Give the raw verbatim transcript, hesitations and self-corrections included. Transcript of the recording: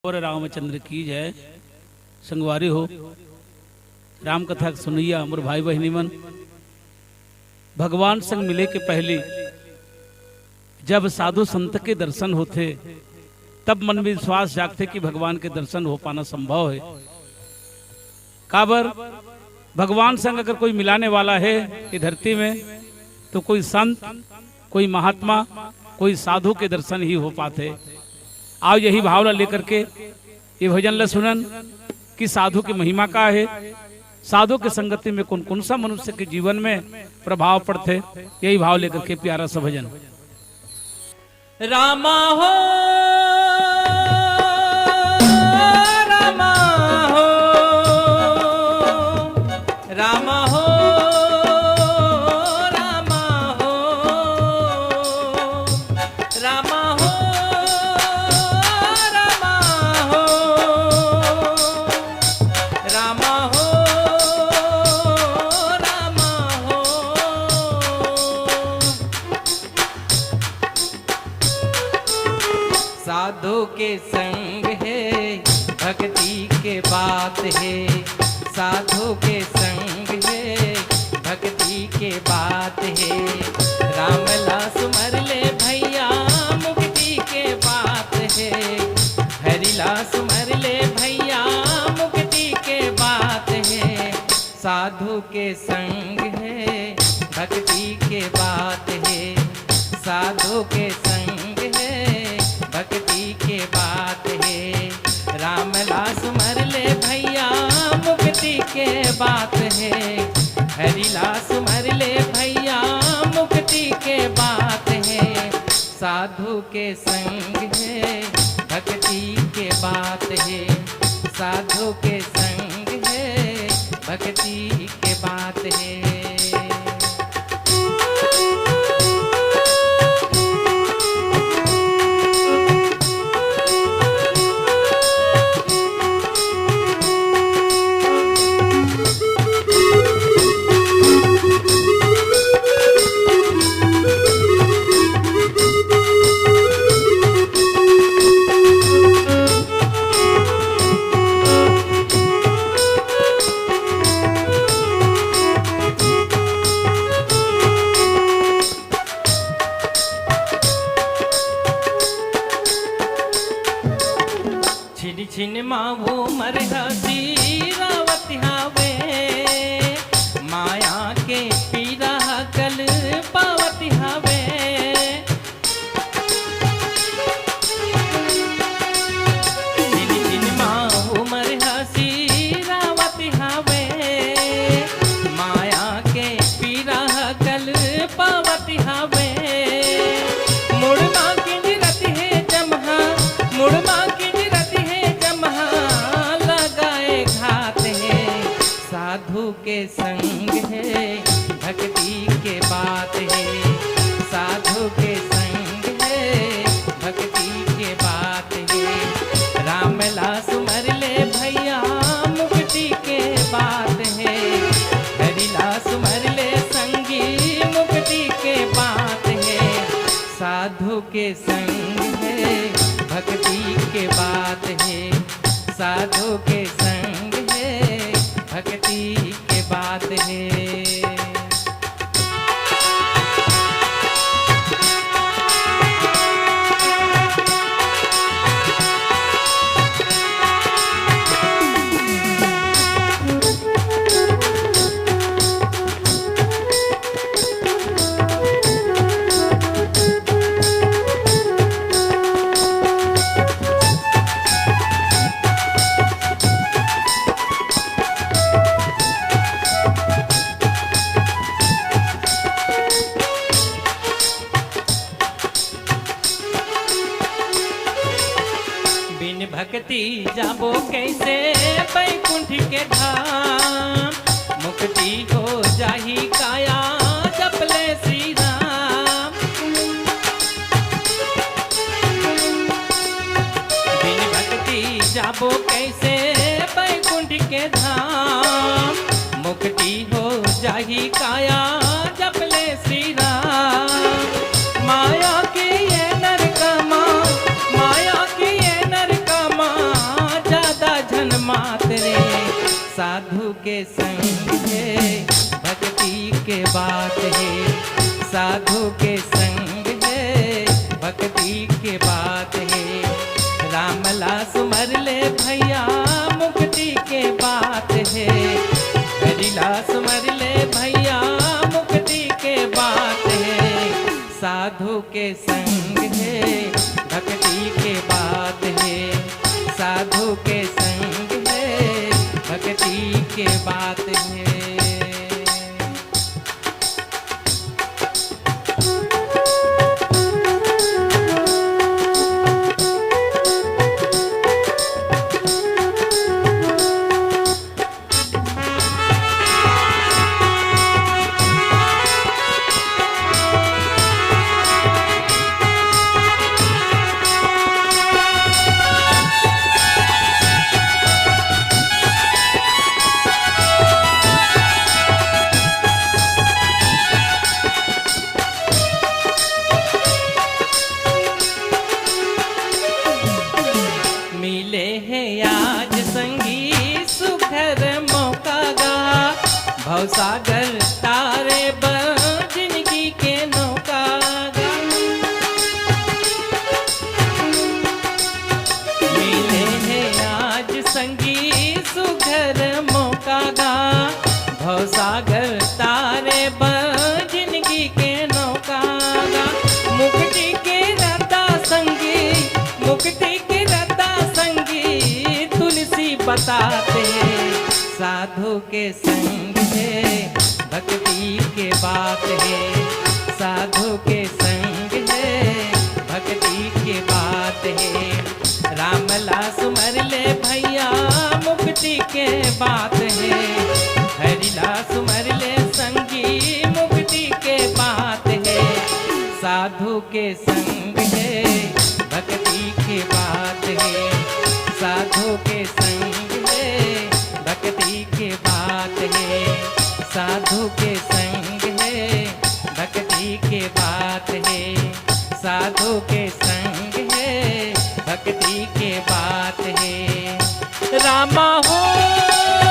बोल रामचंद्र की जय। संगवारी हो, राम कथा के सुनइया मोर भाई बहिनी मन, भगवान संग मिले के पहली जब साधु संत के दर्शन होथे, तब मन में विश्वास जागथे कि भगवान के दर्शन हो पाना संभव हे। काबर, भगवान संग अगर कोई मिलाने वाला हे ये धरती में, तो कोई संत, कोई महात्मा, कोई साधु के दर्शन ही हो पाथे। आओ, यही भाव ला लेकर के ये भजन ला सुनन कि साधु के महिमा का हे, साधु के संगति में कौन कौन सा मनुष्य के जीवन में प्रभाव पड़थे, यही भाव लेकर के प्यारा सा भजन। रामा हो, रामा हो, रामा हो, रामा हो, रामा हो, रामा हो, रामा हो, रामा हो। साधु के संग हे, भक्ति के बात हे। साधु के संग हे, भक्ति के बात हे। राम ला सुमर ले भैया, मुक्ति के बात हे। हरि ला सुमर ले भैया, मुक्ति के बात हे। साधु के संग हे, भक्ति के बात हे। साधु के संग हे, भक्ति के बात हे। राम ला सुमर ले भैया, मुक्ति के बात हे। हरि ला सुमर ले भैया, मुक्ति के बात हे। साधु के संग हे, भक्ति के बात हे। साधु के संग हे, भक्ति के बात हे। छिन छिन मा उमर हसीरावत हावे, माया के पीरा कल पावत हावे। छिन छिन मा उमर हसीरावत हावे, माया के पीरा कल पावत हावे। मुड़ मा किंजरत हे जम्हा, मुड़ मा किंजरत हे जम्हा, लगाए घात हे। साधु के संग हे, भक्ति के बात हे। साधु के संग हे, भक्ति के बात हे। राम ला सुमर ले भैया, मुक्ति के बात हे। हरि ला सुमर ले संगी, मुक्ति के बात हे। साधु के संग हे, भक्ति के बात हे। साधु के संग हे, भक्ति के बात हे। बिन भक्ति जाबो कैसे बैकुंठ के धाम, मुक्ति हो जाही काया जप ले श्री राम। बिन भक्ति जाबो कैसे बैकुंठ के धाम, मुक्ति हो जाही काया जप ले श्री राम। माया के ये नरकमा, माया के ये नरकमा, साधु के संग हे, भक्ति के बात हे। साधु के संग हे, भक्ति के बात हे। राम ला सुमर ले भैया, मुक्ति के बात हे। हरि ला सुमर ले भैया, मुक्ति के बात हे। साधु के संग हे, भक्ति के बात हे। साधु के संग हे, भक्ति के बात हे। मिले हे आज संगी सुघर मौका गा, भवसागर तारे बर जिंदगी के नौका गा। मिले हे आज संगी सुघर मौका गा, भवसागर तारे बर जिंदगी के नौका गा। मुक्ति के रद्दा संगी, मुक्ति के रद्दा संगी, तुलसी बताथे। साधु के संग हे, भक्ति के बात हे। साधु के संग हे, भक्ति के बात हे। राम ला सुमर ले भैया, मुक्ति के बात हे। हरि ला सुमर ले संगी, मुक्ति के बात हे। साधु के संग हे, भक्ति के बात हे। साधु के संग हे, भक्ति के बात हे। साधु के संग हे, भक्ति के बात हे। साधु के संग हे, भक्ति के बात हे। रामा हो।